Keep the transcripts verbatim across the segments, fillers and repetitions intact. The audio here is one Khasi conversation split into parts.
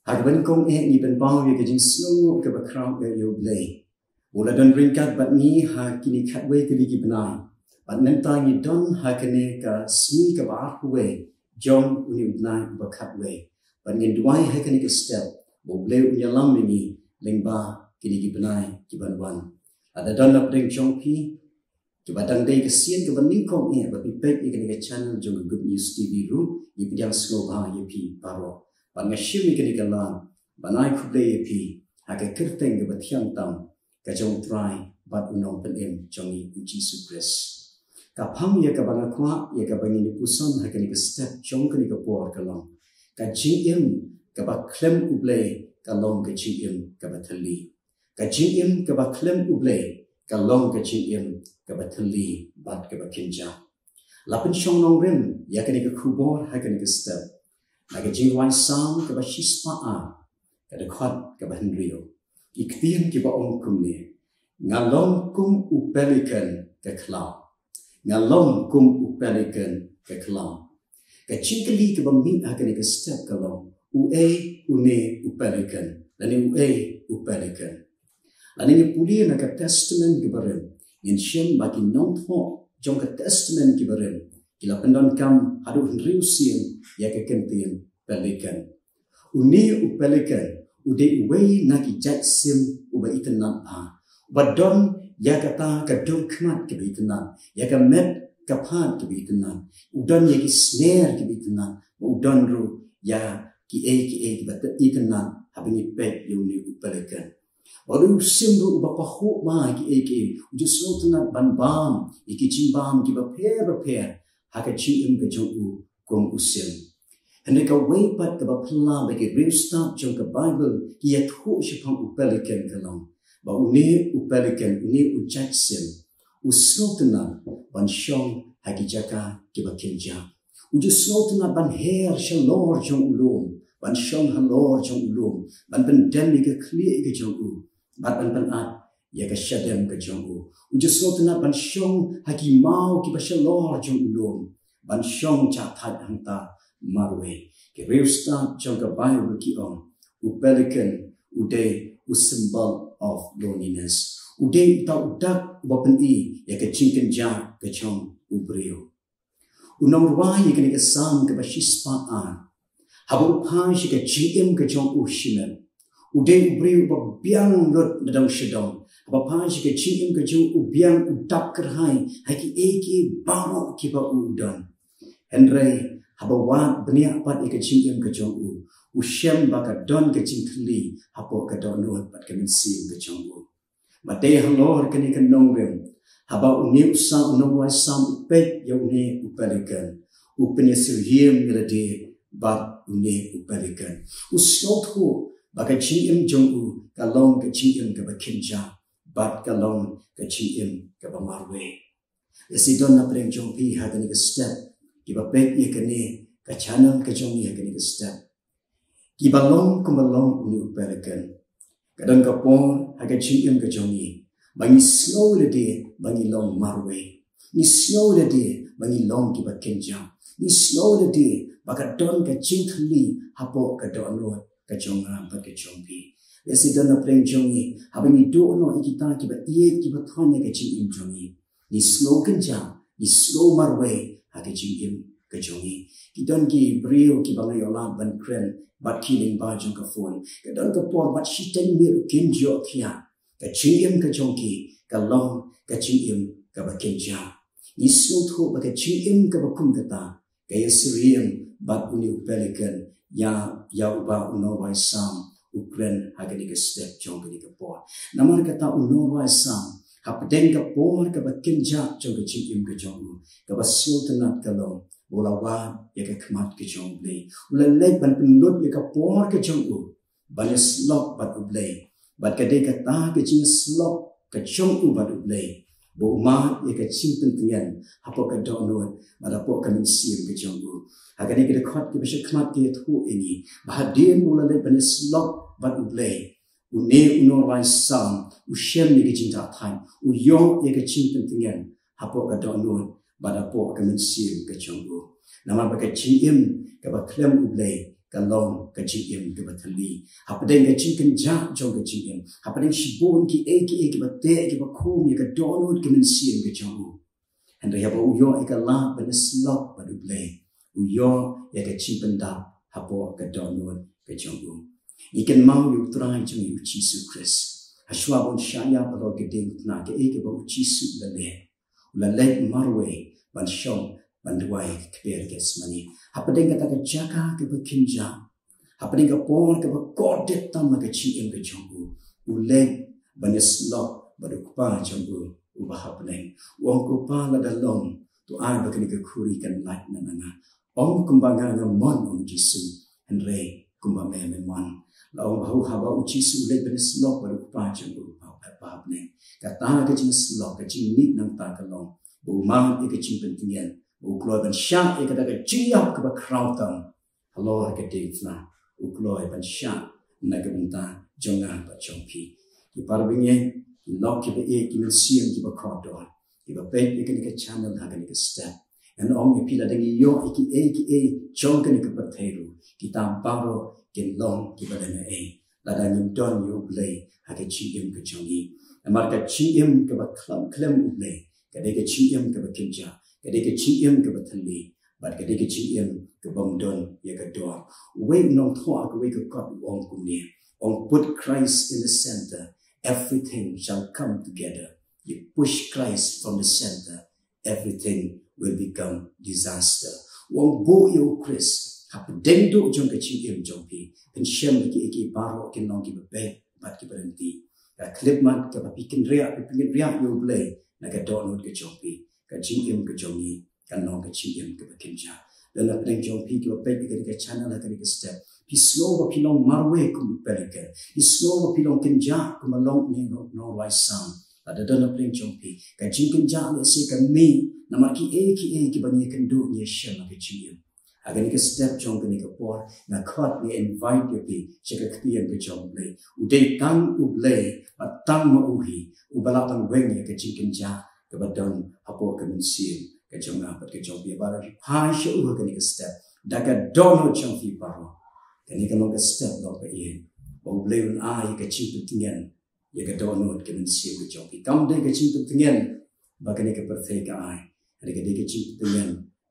Ha kaba nyngkong eh ngi pynpaw ïa ka jingsngewnguh kaba khraw eh ïa U Blei, u la don ryngkat bad ngi ha kine khatwei tylli ki bnai. Bad mynta ngi don ha kane ka sngi kaba arphew wei jong une u bnai uba khatwei. Bad ngin duwai ha kane ka step ba U Blei un ïalam ïa ngi lyngba kine ki bnai ki ban wan. Lada don na pdeng jong phi kiba dang dei ka sien kaba nyngkong eh ba phi peit ïa kane ka channel jong ka Good News T V ruh, ngi pdiang sngewbha ïa phi baroh. Bad nga shim ïa kane ka lad ban ai khublei ïa phi ha ka kyrteng kaba thiang tam ka jong U Trai bad U Nongpynim jong ngi U Jisu Khrist. Ka phang ïa kaba nga kwah ïa kaba ngin ïa puson ha kane ka step jong kane ka por ka long, ka jingim kaba khlem U Blei ka long ka jingim kaba thylli. Ka jingim kaba khlem U Blei ka long ka jingim kaba thylli bad kaba kynjah. La pynshong nongrim ïa kane ka khubor ha kane ka step na ka Jingrwai Salm kaba shispah ar, ka dkhot kaba hynriew. Ki ktien kiba ong kumne: Nga long kum u pelikan ka khlaw. Nga long kum u pelikan ka khlaw. Ka jingkylli kaba mih ha kane ka step ka long, uei une u pelikan? Lane uei u pelikan? Lane ngi pule na ka Testament kiba rim, ngin shem ba ki nongthoh jong ka Testament kiba rim ki la pyndonkam haduh hynriew sien ïa ka kyntien pelikan. Une u pelikan u dei uwei na ki jait sim uba itynnad bha, uba don ïa kata ka dungkhmat kaba itynnad, ïa ka met ka phad kaba itynnad. U don ïa ki sner kiba itynnad, u don ruh ïa kiei kiei kiba itynnad haba ngi peit ïa une u pelikan. Bad u sim ruh uba pahuh bha ïa kiei kiei, u ju sngewtynnad ban bam ïa ki jingbam kiba pher bapher ha ka jingim ka jong u kum u sim. Hynrei kawei pat kaba phylla ba ki riewstad jong ka Baibl ki ïathuh shaphang u pelikan ka long ba une u pelikan, une u jait sim, u sngewtynnad ban shong ha ki jaka kiba kynjah. U ju sngewtynnad ban her shalor jong u lum, ban shong halor jong u lum, ban pyndem ïa ka khlieh ka jong u, bad ban pynat ïa ka shadem ka jong u. U ju sngewtynnad ban shong ha ki maw kiba shalor jong u lum, ban shong jahthait hangta marwei. Ki riewstad jong ka Baibl ki ong, u pelikan u dei u symbol of loneliness. U dei uta u dak uba pyni ïa ka jingkynjah ka jong u briew. U nongrwai ïa kane ka Salm kaba shispah ar, haba u phai sha ka jingim ka jong u shimet, u dei u briew uba biang lut na dong sha dong. Haba phai sha ka jingim ka jong u, biang, u dap kyrhai ha kiei kiei baroh kiba u don. Hynrei haba wad bniah pat ïa ka jingim ka jong u, u shem ba ka don ka jingthylli hapoh ka dohnud bad ka mynsiem ka jong u. Bad dei halor kane ka nongrim, haba une u sa, u nongrwai Salm u peit ïa une u pelikan, u pynïasyriem ïa lade bad une u pelikan. U sngewthuh ba ka jingim jong u ka long ka jingim kaba kynjah bad ka long ka jingim kaba marwei. Lehse don na pdeng jong phi ha kane ka step kiba peit ïa kane ka channel ka jong ngi ha kane ka step, kiba long kumba long une u pelikan. Ka don ka por ha ka jingim ka jong ngi ba ngi sngew lade ba ngi long marwei. Ngi sngew lade ba ngi long kiba kynjah. Ngi sngew lade ba ka don ka jingthylli hapoh ka dohnud ka jong nga bad ka jong phi. Lehse don na pdeng jong ngi, haba ngi duh noh ïa kita kiba ïeit kiba thoiñ ïa ka jingim jong ngi, ngi sngew kynjah, ngi sngew marwei ha ka jingim ka jong ngi. Ki don ki briew kiba nga ïoh lad ban kren bad ki lyngba jong ka phone. Ka don ka por bad shiteng miet ruh kim ïoh thiah. Ka jingim ka jong ki ka long ka jingim kaba kynjah. Ngi sngewthuh ba ka jingim kaba kum kata ka ïasyriem bad une u pelikan ïa, ïa uba u nongrwai Salm u kren ha kane ka step jong kane ka por. Namar kata u nongrwai Salm, hapdeng ka por kaba kynjah jong ka jingim ka jong u, kaba sngewtynnat ka long ba u la wad ïa ka khmat ka jong U Blei. U la leit ban pynlut ïa ka por ka jong u ban ïasyllok bad U Blei. Bad ka dei kata ka jingïasyllok ka jong u bad U Blei ba u mad ïa ka jingpyntngen hapoh ka dohnud bad hapoh ka mynsiem ka jong u. Ha kane ka dkhot kaba shakhmat ka ïathuh ïa ngi ba hadien ba u la leit ban ïasyllok bad U Blei, une u nongrwai Salm u shem ïa ka jingdhakthait, u ïoh ïa ka jingpyntngen hapoh ka dohnud bad hapoh ka mynsiem ka jong u. Namar ba ka jingim kaba khlem U Blei ka long ka jingim kaba thylli. Hapdeng ka jingkynjah jong ka jingim, hapdeng shibun kiei kiei kiba teh kiba khum ïa ka dohnud ka mynsiem ka jong u. Hynrei haba u ïoh ïa ka lad ban ïasyllok bad U Blei, u ïoh ïa ka jingpyndap hapoh ka dohnud ka jong u. Ngi kynmaw ïa U Trai jong ngi U Jisu Khrist. Hashwa ba un shah ïap halor ka diengphna, kaei kaba U Jisu u la leh? U la leit marwei ban shong ban duwai ha ka kper Gethsemane. Hapdeng kata ka jaka kaba kynjah, hapdeng ka por kaba kordit tam ha ka jingim ka jong u, u leit ban ïasyllok bad U Kpa jong u uba ha bneng. U ong, Ko Pa, lada long, to ai ba kane ka khuri kan lait na nga. Ym kumba nga nga mon, ong Jisu, hynrei kumba me me mon. La ong ba haba U Jisu u leit ban ïasyllok bad U Kpa jong u uba ha bneng, kata ka jingïasyllok, ka jingmih nangta ka long ba u mad ïa ka jingpyntngen, ba u kloi ban shah ïa kata ka jingïap kaba khraw tam halor ka diengphna. U kloi ban shah na ka bynta jong nga bad jong phi. Ki para bangeit, ki lok kiba ïeit, ki mynsiem kiba kordor, kiba peit ïa kane ka channel ha kane ka step, ngan ong ïa phi, lada ngi ïoh ïa kiei kiei jong kane ka pyrthei ruh, kita baroh kin long kiba dang eh lada ngim don ïa U Blei ha ka jingim ka jong ngi. Namar ka jingim kaba khlem khlem U Blei ka dei ka jingim kaba kynjah, ka dei ka jingim kaba thylli, bad ka dei ka jingim kaba ym don ïa ka dor. Uwei u nongthoh ha kawei ka kot u ong kumne, ong, Put Christ in the center, everything shall come together. You push Christ from the center, everything will become disaster. U ong, buh ïa U Khrist hapdeng duh jong ka jingim jong phi, pynshem ïa kiei kiei baroh kin long kiba beit bad kiba ryntih. Ka khyllipmat kaba phi kynriah, phi kynriah ïa U Blei na ka dohnud ka jong phi, ka jingim ka jong ngi kan long ka jingim kaba kynjah. Don napdeng jong phi kiba peit ïa kane ka channel ha kane ka step, phi sngew ba phi long marwei kum u pelikan, phi sngew ba phi long kynjah kum u long ne nongrwai sam. Lada don napdeng jong phi ka jingkynjah, lehse ka mih namar kiei kiei kiba ngi ïakynduh, ngi ïashem ha ka jingim, ha kane ka step jong kane ka por, nga khot, nga invite ïa phi sha ka ktien ka jong U Blei. U dei tang U Blei bad tang ma u hi uba lah ban weng ïa ka jingkynjah kaba don hapoh ka mynsiem ka jong nga bad ka jong phi. Ba lada phi phai sha u ha kane ka step da ka dohnud jong phi baroh, kane ka long ka step lok ba ïeit ba U Blei un ai ïa ka jingpyntngen ïa ka dohnud ka mynsiem ka jong phi. Kam dei ka jingpyntngen ba kane ka pyrthei ka ai, hynrei ka dei ka jingpyntngen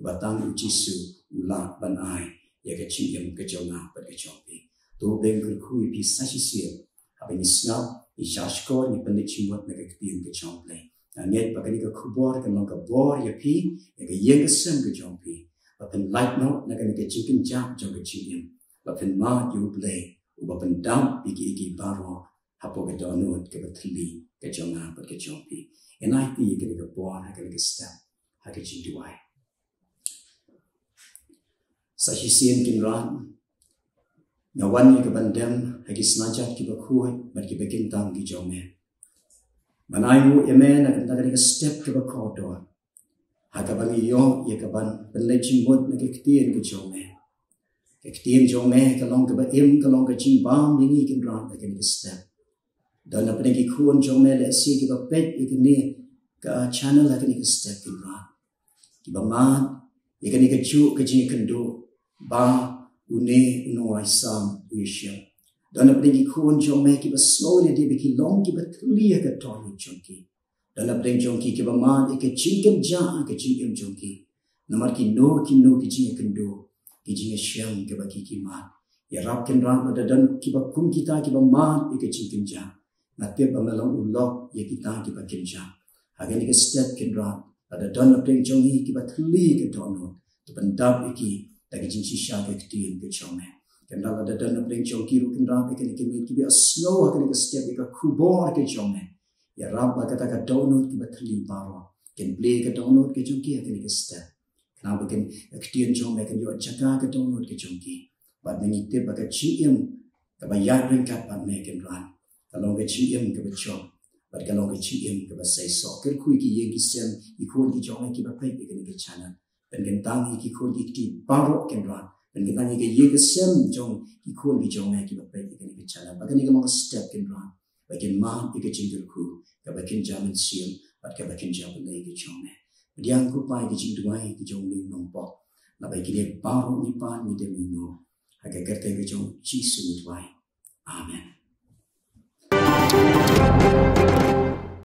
ba tang U Jisu u lah ban ai ïa ka jingim ka jong nga bad ka jong phi. To U Blei un kyrkhu ïa phi sa shisien haba ngi sngap, ngi shahshkor, ngi pynleit jingmut na ka ktien ka jong U Blei. Nga ngeit ba kane ka khubor kan long ka bor ïa phi, ïa ka ïing ka sem ka jong phi, ba phin lait noh na kane ka jingkynjah jong ka jingim, ba phin mad ïa U Blei uba pyndap ïa kiei kiei baroh hapoh ka dohnud kaba thylli ka jong nga bad ka jong phi. Ngan aiti ïa kane ka bor ha kane ka step ha ka jingduwai. Sa shisien Kynrad, nga wan ïa ka ban dem ha ki snajat kiba khuid bad kiba kyntang ki jong me, ban ainguh ïa me na ka bynta kane ka step kaba kordor ha kaba ngi ïoh ïa ka ban pynleit jingmut na ka ktien ka jong me. Ka ktien jong me ka long kaba im, ka long ka jingbam ïa ngi Kynrad ha kane ka step. Don napdeng ki khun jong me lehse kiba peit ïa kane ka channel ha kane ka step Kynrad, kiba mad ïa kane kajuh ka jingïakynduh ba une u nongrwai sam u ïashem. Don napdeng ki khun jong me kiba sngew ïa lade ba ki long kiba thylli ha ka dohnud jong ki. Don napdeng jong ki kiba mad ïa ka jingkynjah ha ka jingim jong ki namar kino kino ki jingïakynduh, ki jingïashem kiba ki ki mad. Ïarap Kynrad lada don kiba kum kita kiba mad ïa ka jingkynjah. Nga tip ba me long u lok ïa kita kiba kynjah. Ha kane ka step Kynrad, lada don napdeng jong ngi kiba thylli ka dohnud, to pyndap ïa ki da ka jingshisha ka ktien ka jong me. Kynrad, lada don napdeng jong ki ruh Kynrad ha kane ka miet kiba ïohsngew ha kane ka step ïa ka khubor ka jong me, ïarap ba kata ka dohnud kaba thylli baroh kan plie ka dohnud ka jong ki ha kane ka step. Khnang ba kan, ka ktien jong me kan ïoh jaka ha ka dohnud ka jong ki, bad ngi tip ba ka jingim kaba ïaid ryngkat bad me Kynrad ka long ka jingim kaba jop bad ka long ka jingim kaba seisoh. Kyrkhu ïa ki ïing ki sem, ki khun ki jong me kiba peit ïa kane ka channel. Pynkyntang ïa ki khun ki kti baroh Kynrad. Pynkyntang ïa ki ïing ki sem jong ki khun ki jong me kiba peit ïa kane ka channel, ba kane ka long ka step Kynrad ba kin mad ïa ka jingkyrkhu kaba kynja mynsiem bad kaba kynja bynta ka jong me. Pdiang, ko Pa, ïa ka jingduwai ka jong u nongpop, naba ïa kine baroh ngi pan ngi dem ngi ïoh. Ha ka kyrteng ka jong Jisu ngi duwai. Amen.